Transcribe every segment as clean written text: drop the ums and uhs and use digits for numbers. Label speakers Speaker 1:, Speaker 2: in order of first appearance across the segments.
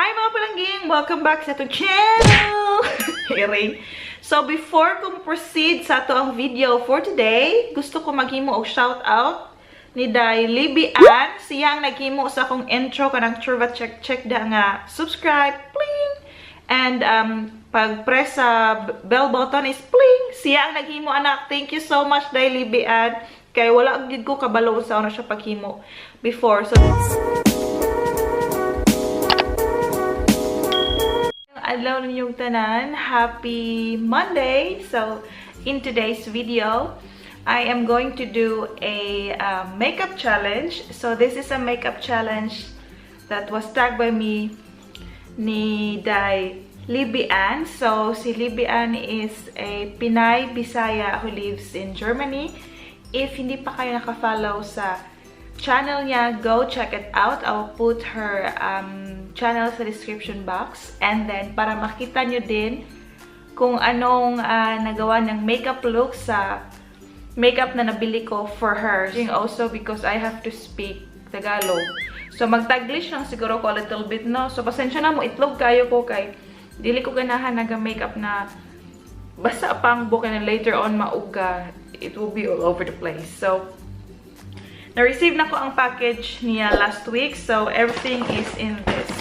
Speaker 1: Hi, mga palangging! Welcome back sa atong channel! Hearing. So, before ko proceed sa ato ang video for today, gusto ko maghimo og shout out ni Day Libby Ann. Siya ang naghimo sa akong intro kanang Churva check check da nga subscribe, pling! And pag-press sa bell button is pling! Siya ang naghimo, anak. Thank you so much, Day Libby Ann. Kay wala gid ko kabalo sa ano siya paghimo before. So, adlaw ninyong tanan. Happy Monday! So, in today's video, I am going to do a makeup challenge. So, this is a makeup challenge that was tagged by me ni Day Libby Ann. So, si Libby Ann is a Pinay Bisaya who lives in Germany. If hindi pa kayo naka-follow sa channel niya, go check it out. I'll put her channel sa description box. And then, para makita nyo din kung anong nagawa ng makeup look sa makeup na nabili ko for her. Also, because I have to speak Tagalog. So, mag-Taglish lang siguro ko a little bit, no? So, pasensya na mo, itlog kayo ko kay dili ko ganahan naga-makeup na basa pang buhok and later on mauga. It will be all over the place. So, na-receive na ko ang package niya last week. So, everything is in this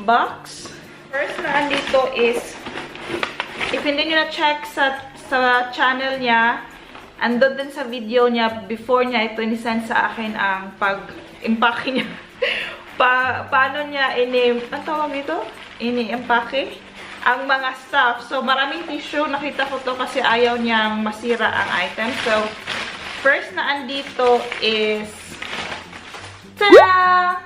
Speaker 1: box. First na andito is, if hindi nyo na-check sa channel niya, andun din sa video niya, before niya ito inisend sa akin ang pag-impake niya. Paano niya ang tawag dito? Ini-impake ang mga stuff. So, maraming tissue. Nakita ko to kasi ayaw niyang masira ang item. So, first na andito is, tada!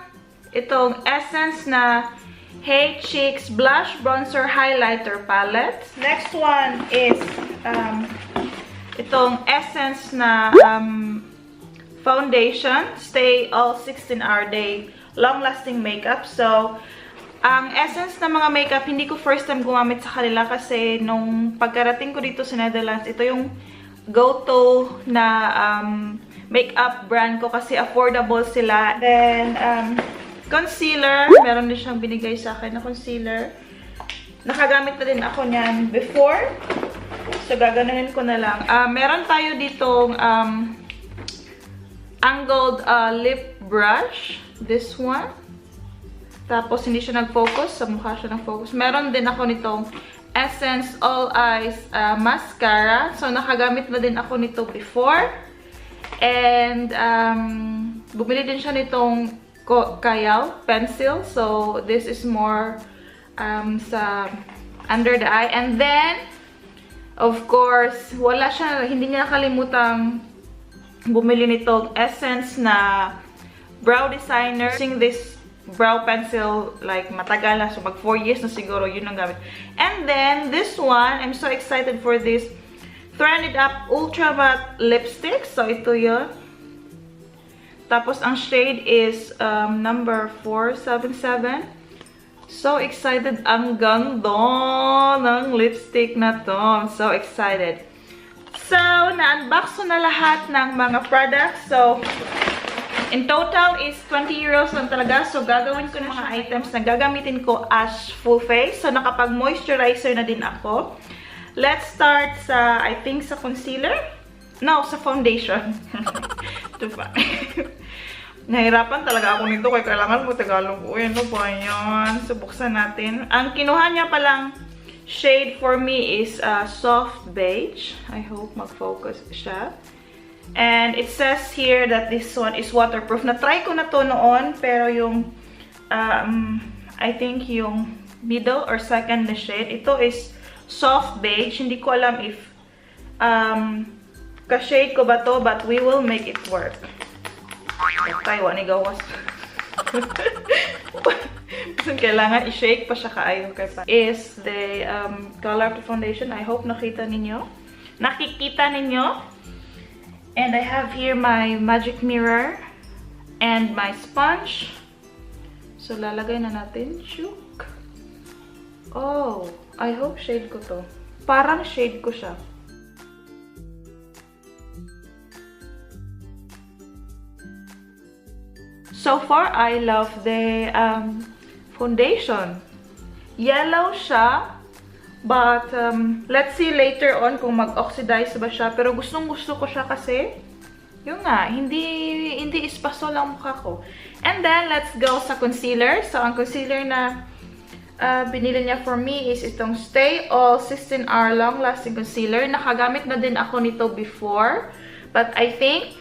Speaker 1: Itong Essence na Hey Cheeks Blush Bronzer Highlighter Palette. Next one is itong Essence na foundation. Stay all 16-hour day long-lasting makeup. So, ang Essence na mga makeup, hindi ko first time gumamit sa kanila kasi nung pagkarating ko dito sa Netherlands, ito yung go-to na makeup brand ko kasi affordable sila. Then, concealer. Meron din siyang binigay sa akin na concealer. Nakagamit na din ako niyan before. So, gaganunin ko na lang. Meron tayo ditong angled lip brush. This one. Tapos, hindi siya nag-focus. Sa mukha siya nag-focus. Meron din ako nitong Essence All Eyes Mascara. So, nakagamit na din ako nito before. And, bumili din siya nitong Kayal pencil. So, this is more sa under the eye. And then, of course, wala siya, hindi niya nakalimutang bumili nitong Essence na brow designer. Using this brow pencil, like, matagal na. So, mag 4 years na siguro, yun ang gamit. And then, this one, I'm so excited for this Trend It Up Ultra Matte Lipstick. So, ito yun. Tapos, ang shade is number 477. So excited. Ang ganda ng lipstick na to. I'm so excited. So, na-unbox ko na lahat ng mga products. So, in total is €20 lang talaga. So, gagawin ko na mga items na gagamitin ko as full face. So, nakapag-moisturizer na din ako. Let's start sa, I think, sa concealer. No, sa foundation. Nahirapan talaga ako nito kaya kailangan mo Tagalog. Uy, ano ba yan? So, buksan natin. Ang kinuha niya palang shade for me is soft beige. I hope mag-focus siya. And it says here that this one is waterproof. Na-try ko na to noon, pero yung, I think yung middle or second na shade, ito is soft beige. Hindi ko alam if ka-shade ko ba to, but we will make it work. Patay, wa ni gawas. Kailangan i-shake pa siya kaayo. Is the color of the foundation. I hope nakita ninyo. Nakikita ninyo. And I have here my magic mirror and my sponge. So, lalagay na natin. Shook. Oh, I hope shade ko to. Parang shade ko siya. So far, I love the foundation. Yellow siya. But, let's see later on kung mag-oxidize ba siya. Pero gustong-gusto ko siya kasi, yun nga, hindi espasol ang mukha ko. And then, let's go sa concealer. So, ang concealer na binili niya for me is itong Stay All 16 Hour Long Lasting Concealer. Nakagamit na din ako nito before. But I think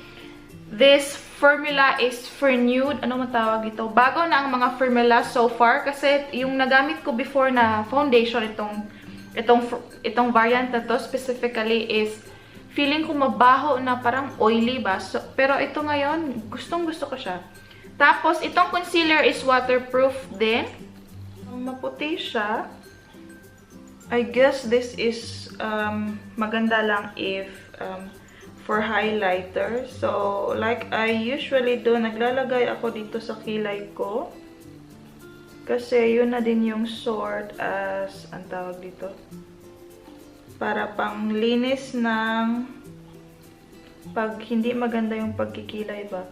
Speaker 1: this formula is for nude. Ano matawag ito? Bago na ang mga formula so far. Kasi yung nagamit ko before na foundation, itong variant na to specifically is feeling ko mabaho na parang oily ba. So, pero ito ngayon, gustong gusto ko siya. Tapos, itong concealer is waterproof din. Maputi siya. I guess this is maganda lang if for highlighter. So, like I usually do, naglalagay ako dito sa kilay ko. Kasi yun na din yung sort as, ang tawag dito, para pang linis ng pag hindi maganda yung pagkikilay ba.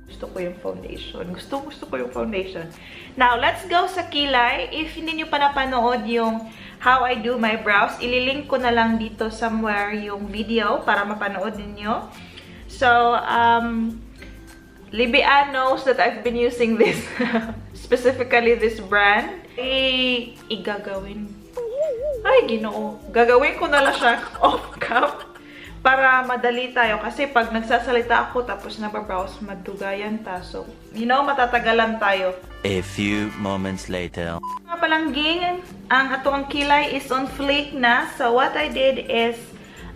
Speaker 1: Gusto ko yung foundation. Gusto ko yung foundation. Now, let's go sa kilay. If hindi nyo pa napanood yung how I do my brows, ililink ko na lang dito somewhere yung video para mapanood ninyo. So, Libby Ann knows that I've been using this, specifically this brand. Eh, igagawin. Ay, Ginoo. Gagawin ko na lang siya off-cam para madali tayo. Kasi pag nagsasalita ako tapos nababrows, madugayan ta. So, you know, matatagalan tayo.
Speaker 2: A few moments later.
Speaker 1: Mga palangging, ang atoang kilay is on fleek na. So, what I did is,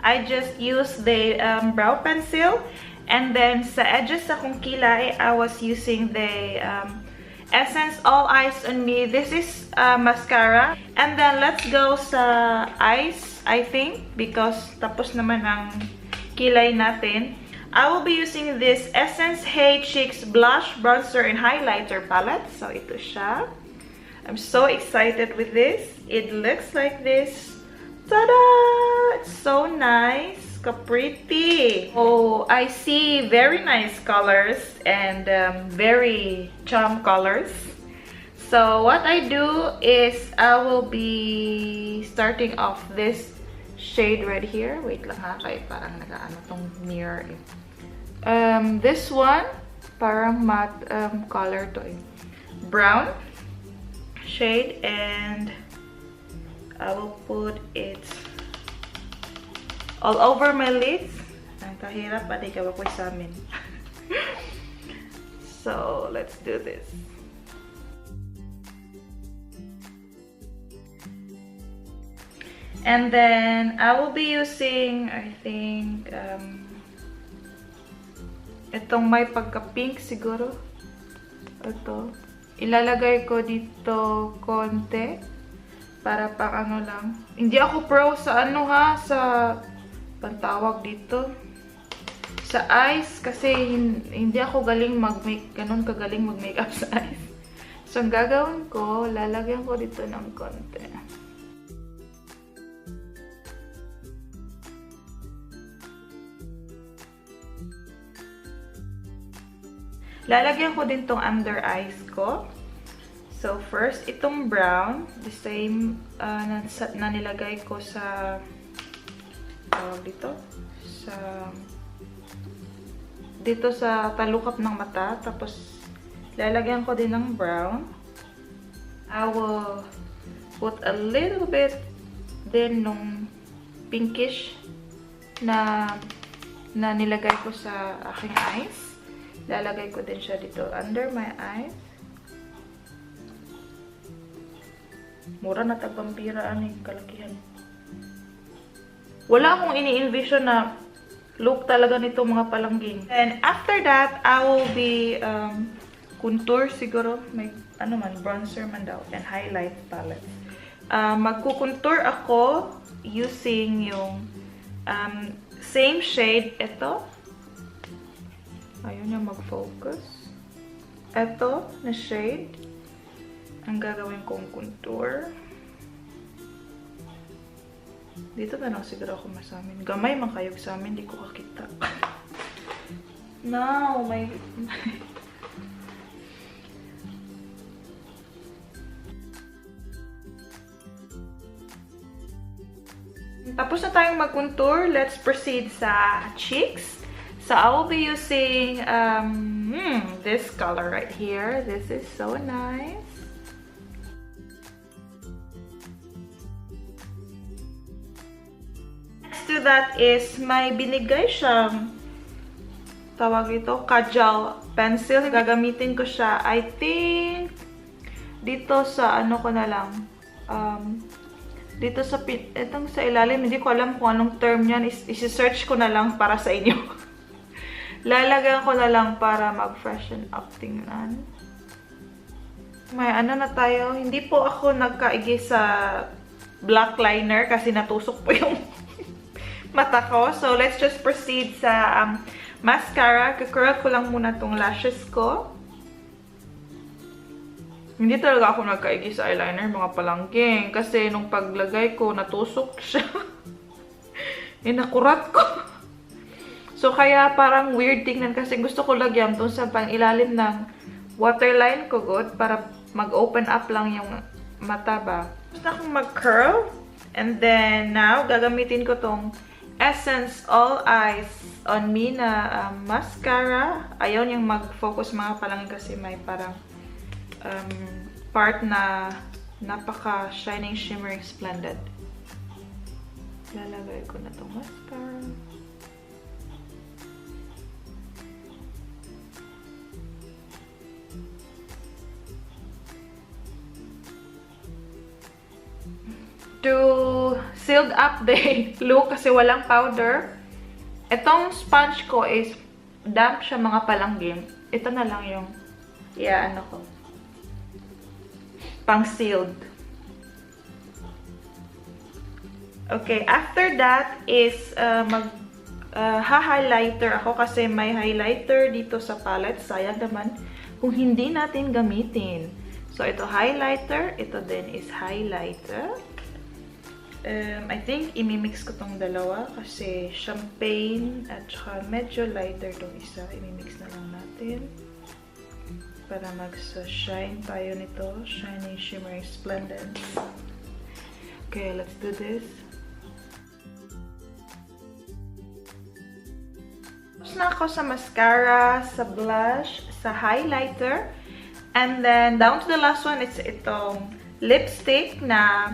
Speaker 1: I just used the brow pencil. And then, sa edges akong kilay, I was using the Essence All Eyes on Me. This is mascara. And then, let's go sa eyes, I think, because tapos naman ang kilay natin. I will be using this Essence Hey Cheeks Blush, Bronzer, and Highlighter Palette. So, ito siya. I'm so excited with this. It looks like this. Ta-da! It's so nice. Ka-pretty. Oh, I see very nice colors and very charm colors. So, what I do is I will be starting off this shade right here. Wait lang ha, kaya parang nag-ano tong mirror eh. This one, parang matte color to eh. Brown shade, and I will put it all over my lids. Ang kahirap, pati ka ba ko sa amin. So, let's do this. And then, I will be using, I think, itong may pagka-pink siguro. Ito. Ilalagay ko dito konti. Para pang ano lang. Hindi ako pro sa ano ha, sa pantawag dito. Sa eyes, kasi hindi ako galing mag-make, ganun kagaling mag-makeup sa eyes. So, ang gagawin ko, lalagyan ko dito ng konti. Lalagyan ko din tong under eyes ko. So, first, itong brown, the same na nilagay ko sa, tawag dito, sa, dito sa talukap ng mata. Tapos, lalagyan ko din ng brown. I will put a little bit din nung pinkish na nilagay ko sa aking eyes. Lalagay ko din siya dito under my eyes. Mura na tagpampira aning kalakihan. Wala akong ini-envision na look talaga nito mga palangging. And after that, I will be contour siguro. May ano man, bronzer man daw. And highlight palette. Magkukontour ako using yung same shade. Ito. Ayaw niya mag-focus. Ito na shade. Ang gagawin kong contour. Dito na lang siguro ako masamin. Gamay man kayo sa amin, di ko kakita. Now, my Tapos na tayong mag-contour. Let's proceed sa cheeks. So, I will be using this color right here. This is so nice. Next to that is may binigay siyang tawag ito, kajal pencil. Gagamitin ko siya, I think, dito sa ano ko na lang. Dito sa, itong sa ilalim, hindi ko alam kung anong term niyan. Isi-search ko na lang para sa inyo. Lalagyan ko na lang para mag-freshen up tingnan. May ano na tayo. Hindi po ako nagkaigi sa black liner kasi natusok po yung mata ko. So, let's just proceed sa mascara. Kakurl ko lang muna tong lashes ko. Hindi talaga ako nagkaigi sa eyeliner, mga palangking. Kasi nung paglagay ko, natusok siya. Eh, nakurat ko. So, kaya parang weird tingnan kasi gusto ko lagyan dun sa pang-ilalim ng waterline ko, good, para mag-open up lang yung mata ba. Gusto akong mag-curl. And then, now, gagamitin ko tong Essence All Eyes on Me na mascara. Ayaw niyang mag-focus, mga palangin, kasi may parang part na napaka-shining, shimmering, splendid. Lalagay ko na tong mascara. To sealed up the look kasi walang powder. Itong sponge ko is damp siya, mga palanggim. Ito na lang yung ano ko. Pang sealed. Okay, after that is mag-highlighter ako kasi may highlighter dito sa palette. Sayang naman kung hindi natin gamitin. So, ito highlighter. Ito din is highlighter. I think imimix ko tong dalawa kasi champagne at saka medyo lighter tong isa. Imimix na lang natin para mag-shine tayo nito. Shining, shimmering, splendid. Okay, let's do this. Tapos na ako sa mascara, sa blush, sa highlighter. And then, down to the last one, it's itong lipstick na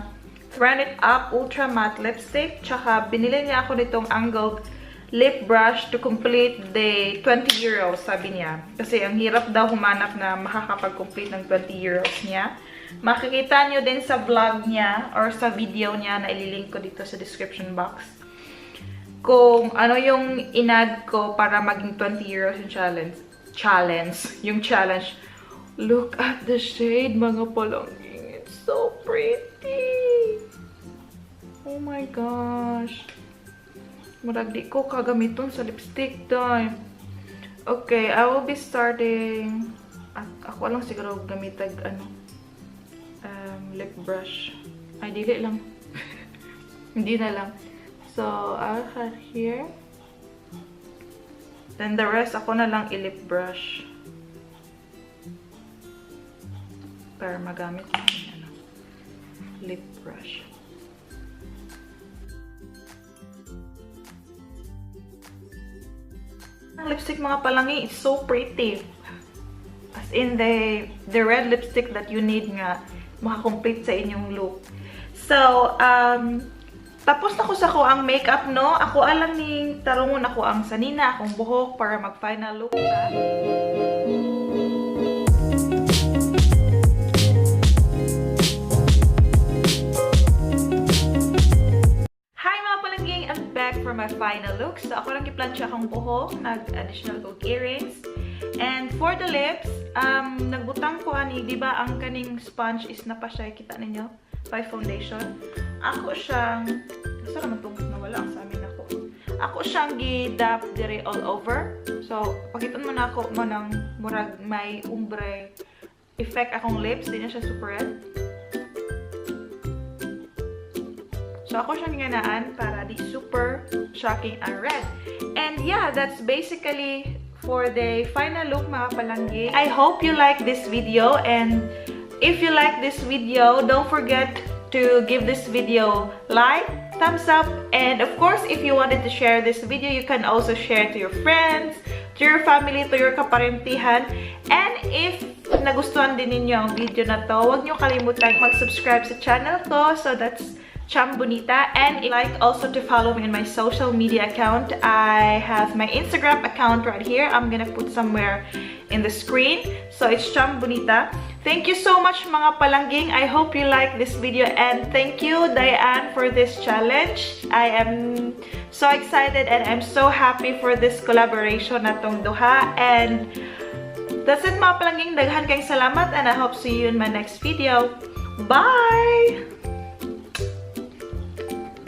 Speaker 1: Trend It Up Ultra Matte Lipstick. Tsaka, binili niya ako nitong angled lip brush to complete the 20 euros, sabi niya. Kasi ang hirap daw humanap na makakapag-complete ng 20 euros niya. Makikita niyo din sa vlog niya or sa video niya na ililink ko dito sa description box kung ano yung inad ko para maging 20 euros yung challenge. Yung challenge. Look at the shade, mga palangking. It's so pretty. Oh my gosh. Murag di ko kagamiton sa lipstick, day. Okay, I will be starting. Ako lang siguro gamitag ano, lip brush. Ay, dili lang. Hindi na lang. So, I'll have here. Then the rest, ako na lang i-lip brush. Para magamit yung ano, lip brush. Ang lipstick, mga palangi, it's so pretty. As in, the red lipstick that you need nga makakomplete sa inyong look. So, tapos na ko sa ko ang makeup, no? Ako alang ning tarungon ako ang sanina, akong buhok para mag-final look na. Hi mga palangging! I'm back for my final look. So, ako lang giplansya akong buhok, nag-additional kong earrings. And for the lips, nagbutang ko ani, di ba ang kaning sponge is na pa siya, kita ninyo, by foundation. Ako siyang, basta naman itong nawala ang sa amin ako. Ako siyang gi-dab dire all over. So, pakitan mo na ako mo ng murag may ombre effect akong lips. Di na siya super red. So, ako siyang ginanaan para di super shocking ang red. And yeah, that's basically for the final look, mga palanggi. I hope you like this video, and if you like this video, don't forget to give this video like, Thumbs up. And of course, if you wanted to share this video, you can also share to your friends, to your family, to your kaparentihan. And if nagustuhan din ninyo ang video na to, huwag nyo kalimutan mag-subscribe sa channel ko. So that's Cham Bonita. And like also to follow me on my social media account. I have my Instagram account right here. I'm gonna put somewhere in the screen. So it's Cham Bonita. Thank you so much, mga palangging. I hope you like this video and thank you, Diane, for this challenge. I am so excited and I'm so happy for this collaboration na tong duha. And that's it, mga palangging. Daghan kayong salamat and I hope see you in my next video. Bye!